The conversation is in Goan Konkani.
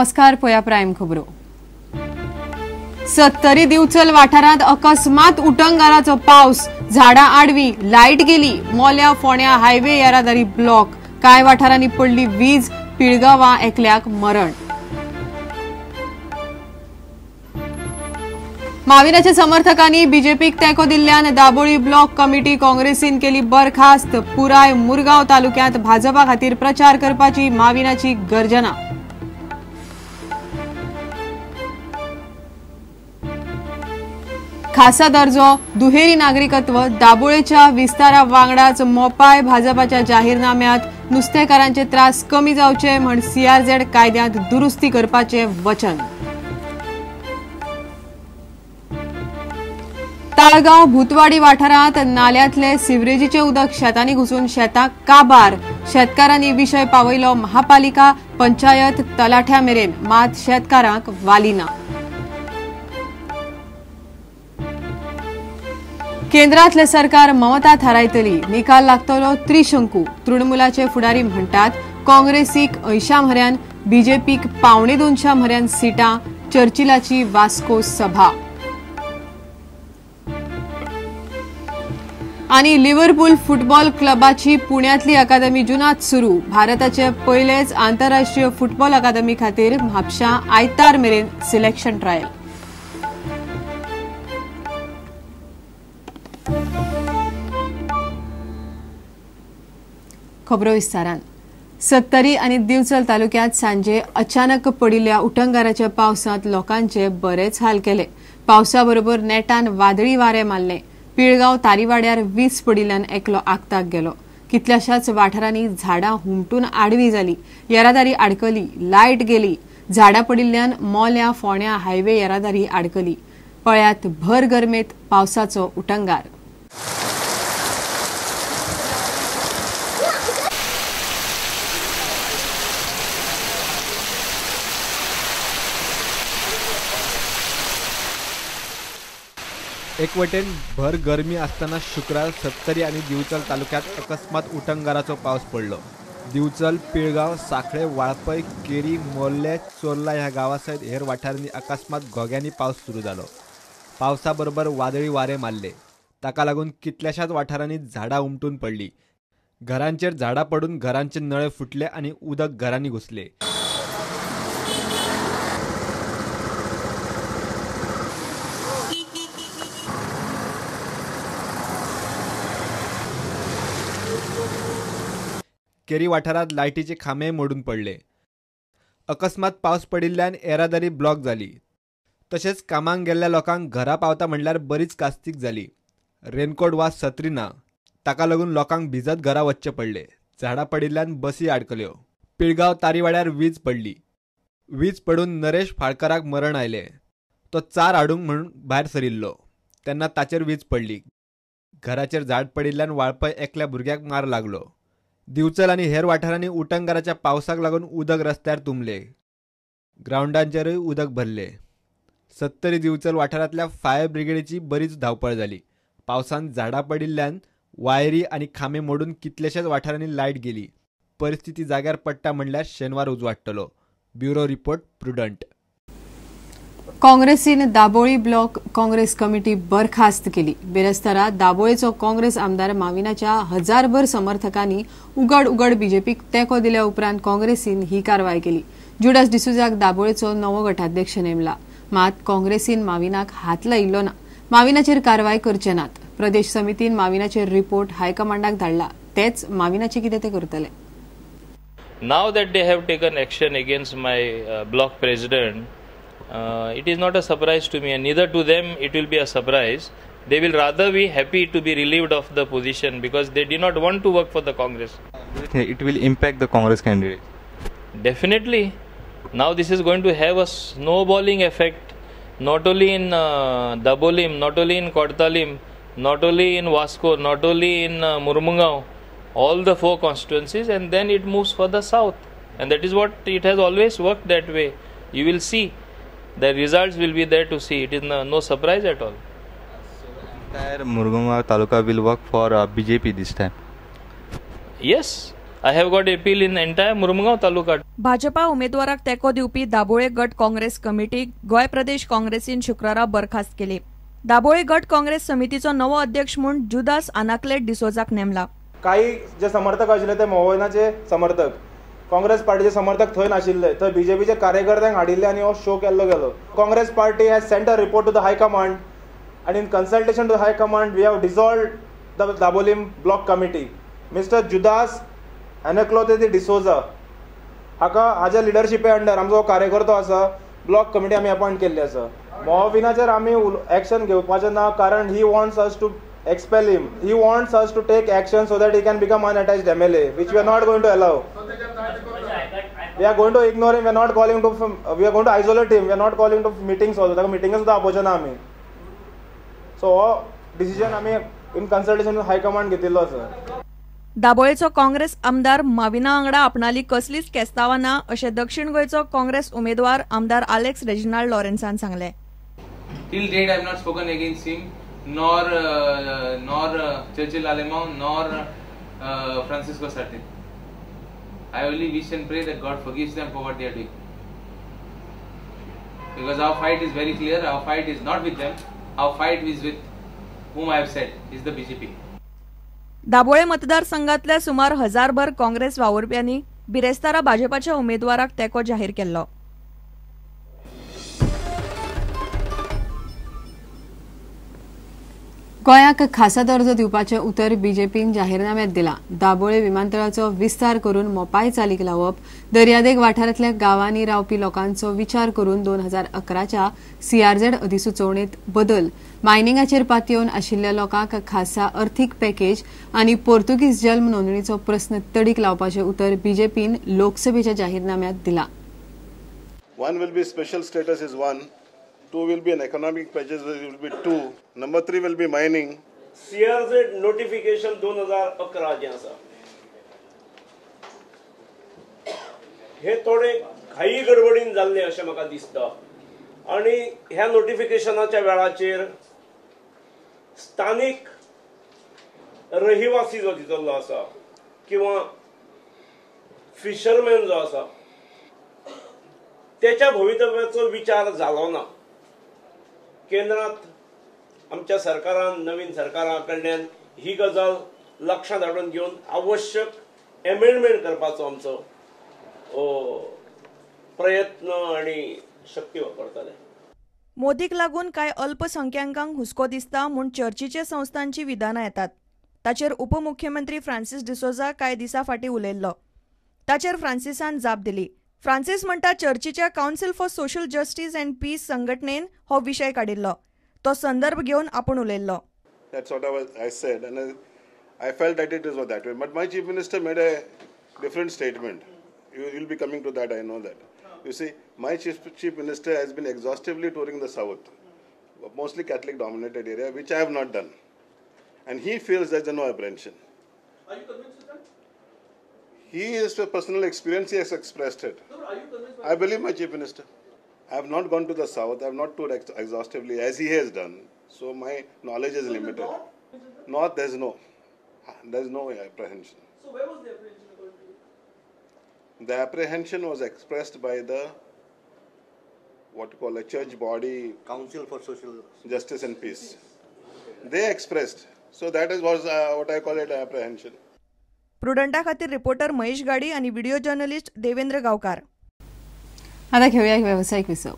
नमस्कार, पळया प्रायम खबरो. सत्तरी दिवचल वाठारांत अकस्मात उटंगाराचो पावस, झाडां आडवी, लायट गेली, मोल्या फोण्या हायवे येरादारी ब्लॉक, कांय वाठारांनी पडली वीज, पिळगांवां एकल्याक मरण. माविनाच्या समर्थकांनी बीजेपीक तेंको दिल्ल्यान दाबोळी ब्लॉक कमिटी काँग्रेसीन केली बरखास्त. पुराय मुरगांव तालुक्यांत भाजपा खातीर प्रचार करपाची माविनाची गर्जना. खासा दर्जो, दुहेरी नागरिकत्व, दाबोळेच्या विस्तारा वांगडाच मोपाय भाजपाच्या जाहीरनाम्यात नुस्तेकारांचे त्रास कमी जावचे म्हण सीआरझेड कायद्यांत दुरुस्ती करपाचे वचन. ताळगांव भूतवाडी वाठारांत नाल्यांतले सिवरेजीचे उदक शेतांनी घुसून शेतां काबार. शेतकारांनी विशय पावयलो महापालिका, पंचायत, तलाठ्या मेरेन, मात शेतकारांक वाली ना. केंद्रातले सरकार ममता थारायतली, निकाल लागतलो त्रिशंकू. तृणमूलाचे फुडारी म्हणटात काँग्रेसीक 80 म्हऱ्यान, बीजेपीक 175 म्हऱ्यान सिटां. चर्चिलाची वास्को सभा. आणि लिव्हरपूल फुटबॉल क्लबाची पुण्यातली अकादमी जुनात सुरू. भारताचे पयलेच आंतरराष्ट्रीय फुटबॉल अकादमी खातीर म्हापशां आयतार मेरेन सिलेक्शन ट्रायल. खबरो विस्तारान. सत्तरी आनी दिवचल तालुक्यात सांजे अचानक पडिल्ल्या उटंगाराच्या पावसांत लोकांचे बरेच हाल केले. पावसा बरोबर नेटान वादळी वारे मारले. पिळगांव तारीवाड्यार वीज पडिल्ल्यान एकलो आगताक गेलो. कितल्याशाच वाठारांनी झाडां हुमटून आडवी जाली, येरादारी आडकली, लायट गेली. झाडां पडिल्ल्यान मोल्या फोण्या हायवे येरादारी आडकली. पळयात भर गरमेत पावसाचो उटंगार. एक वटेन भर गरमी आसतना शुक्रार सत्तरी आनी दिवचल तालुक्यात अकस्मात उटंगाराचो पावस पडलो. दिवचल, पिळगांव, साखळे, वाळपय, केरी, मोर्ले, चोर्ला ह्या गांवा सयत हेर वाठारांनी अकस्मात घोग्यांनी पावस सुरू जालो. पावसा बरोबर वादळी वारे मारले. ताका लागून कितल्याशाच वाठारांनी झाडां उमटून पडली. घरांचेर झाडां पडून घरांचे नळे फुटले आनी उदक घरांनी घुसले. केरी वाठारात लायटीचे खांबे मोडून पडले. अकस्मात पावस पडिल्ल्यान येरादारी ब्लॉक जाली. तशेंच कामाक गेल्ल्या लोकांक घरा पावता म्हणल्यार बरीच कास्तीक जाली. रेनकोट वा सत्री ना, ताका लागून लोकांक भिजत घरा वचचें पडले. झाडां पडिल्ल्यान बसी आडकल्यो. पिळगांव तारीवाड्यार वीज पडली. वीज पडून नरेश फाळकराक मरण आयलें. तो चार हाडूंक म्हणून भायर सरिल्लो तेन्ना ताचेर वीज पडली. घराचेर झाड पडिल्ल्यान वाळपय एकल्या भुरग्याक मार लागलो. दिवचल आनी हेर वाठारांनी उटंगाराच्या पावसाक लागून उदक रस्त्यार तुंबले. ग्रावंडांचेरूय उदक भरले. सत्तरी दिवचल वाठारांतल्या फायर ब्रिगेडीची बरीच धांवपळ जाली. पावसान झाडां पडिल्ल्यान वायरी आनी खांबे मोडून कितलेशाच वाठारांनी लायट गेली. परिस्थिती जाग्यार पडटा म्हणल्यार शेनवार उजवाडटलो. Bureau report, Prudent. काँग्रेसीन दाबोळी ब्लॉक काँग्रेस कमिटी बरखास्त केली. बिरेस्तारा दाबोळेचो काँग्रेस आमदार माविनाच्या हजारभर समर्थकांनी उगड उगड बीजेपीक तेंको दिल्या उपरांत काँग्रेसीन ही कारवाय केली. जुडास डिसुजाक दाबोळेचो नवो गटाध्यक्ष नेमला. मात काँग्रेसीन माविनाक हात लायिल्लो ना. माविनाचेर कारवाय करचे नात. प्रदेश समितीन माविनाचेर रिपोर्ट हायकमांडाक धाडला. तेच माविनाचे कितें ते करतले. Now that they have taken action against my block president, it is not a surprise to me, and neither to them it will be a surprise. They will rather be happy to be relieved of the position because they did not want to work for the Congress. It will impact the Congress candidate. Definitely. Now this is going to have a snowballing effect, not only in Dabolim, not only in Cortalim, not only in Vasco, not only in Murmugao, all the 4 constituencies, and then it moves further south. And that is what it has always worked that way. You will see. The results will be there to see. It is no surprise at all. So entire Murmugao taluka will work for BJP this time? Yes, I have got appeal in entire Murmugao taluka. Bhajpa उमेदवाराक तेंको दिवपी दाबोळे गट काँग्रेस कमिटीक गोंय प्रदेश काँग्रेसीन शुक्रारा बरखास्त केली. दाबोळे गट काँग्रेस समितीचो नवो अध्यक्ष म्हूण जुदास आनाक्लेट डिसोजाक नेमला. काही जे समर्थक आशिल्ले ते मोहनाचे समर्थक, काँग्रेस पार्टीचे समर्थक थंय नाशिल्ले, थंय बीजेपीचे कार्यकर्त्यांक हाडिल्ले आनी हो शो केल्लो गेलो. Congress party has sent a report to the high command and in consultation to high command we have dissolved the Dabolim block committee. Mister Judas Anaclete D'Souza हाका हाज्या लिडरशिपे अंडर आमचो कार्यकर्तो आसा, ब्लॉक कमिटी आमी अपॉयंट केल्ली आसा. मोहविनाचेर आमी एक्शन घेवपाचें ना, कारण he wants us to expel him. He wants us to take action so that he can become unattached MLA, which we are not going to allow. We are going to ignore him. We are not calling to. We are going to isolate him. We are not calling to meetings also. ताका मिटिंग्स सुद्दां आपोवचे ना आमी. सो हो डिसिजन आमी in consultation with high command घेतिल्लो आसा. दाबोळेचो काँग्रेस आमदार माविना वांगडा आपणाली कसलीच केस्तांवां ना अशें दक्षिण गोंयचो काँग्रेस उमेदवार आमदार आलेक्स रेजिनाल्ड लॉरेन्सान सांगलें. Till date I have not spoken against him, nor Churchill Alemao, nor Francisco Sartin. I only wish and pray that God forgives them for what they are doing. Because our fight is very clear, our fight is not with them, our fight is with whom I have said, is the BJP. Dabolim मतदारसंघातल्या सुमार 1000भर काँग्रेस वावुरप्यांनी बिरेस्तारा भाजपाच्या उमेदवाराक तेंको जाहीर केल्लो. गोंयाक खासा दर्जो दिवपाचें उतर बीजेपीन जाहीरनाम्यात दिलां. दाबोळे विमानतळाचो विस्तार करून मोपाय चालीक लावप, दर्यादेग वाठारांतल्या गांवांनी रावपी लोकांचो विचार करून 2011च्या सीआरझेड अधिसुचोवणेंत बदल, मायनिंगाचेर पातयेवन आशिल्ल्या लोकांक खासा अर्थीक पॅकेज आनी पोर्तुगीज जल्म नोंदणीचो प्रस्न तडीक लावपाचें उतर बीजेपीन लोकसभेच्या जाहीरनाम्यात दिलां. One will be special status is one. 2 will be an economic package, will be 2. Number 3 will be mining. CRZ notification 2011 जें आसा हे थोडे घाई गडबडीन जाल्लें अशें म्हाका दिसता आनी ह्या नोटिफिकेशनाच्या वेळाचेर स्थानीक रहिवासी जो तितलो आसा किंवा फिशरमॅन जो आसा त्याच्या भवितव्याचो विचार जालो ना. केंद्रात आमच्या सरकारान नवीन सरकारा कडल्यान ही गजाल लक्षांत हाडून घेवन आवश्यक एमेंडमेंट करपाचो आमचो प्रयत्न आनी शक्ती वापरतले. मोदीक लागून कांय अल्पसंख्याकांक हुस्को दिसता म्हूण चर्चीचे संस्थांची विधानां येतात. ताचेर उपमुख्यमंत्री फ्रांसीस डिसोजा कांय दिसां फाटीं उलयल्लो. ताचेर फ्रांसिसान जाप दिली. फ्रांसीस म्हणटा चर्चीच्या council for social justice and peace संघटनेन हो विशय काडिल्लो, तो संदर्भ घेवन आपूण उलयल्लो. That's what I said, and I felt that it is that way. But my chief minister made a different statement. You will be coming to that, I know that. You see, my chief minister has been exhaustively touring the south, mostly Catholic dominated area, which I have not done. And he feels there's no apprehension. Are you convinced with that? He is a personal experience, he has expressed it. No, are you convinced? I believe my chief minister. I have not gone to the south, I have not toured exhaustively as he has done. So my knowledge is limited. North, there is no apprehension. So where was the apprehension according to you? The apprehension was expressed by the, what you call a church body, Council for Social Justice and Peace. They expressed. So that is was what I call it apprehension. प्रुडंटा खातीर रिपोर्टर महेश गाडी आणि व्हिडिओ जर्नलिस्ट देवेंद्र गावकार. आता घेऊया एक व्यावसायिक विसव.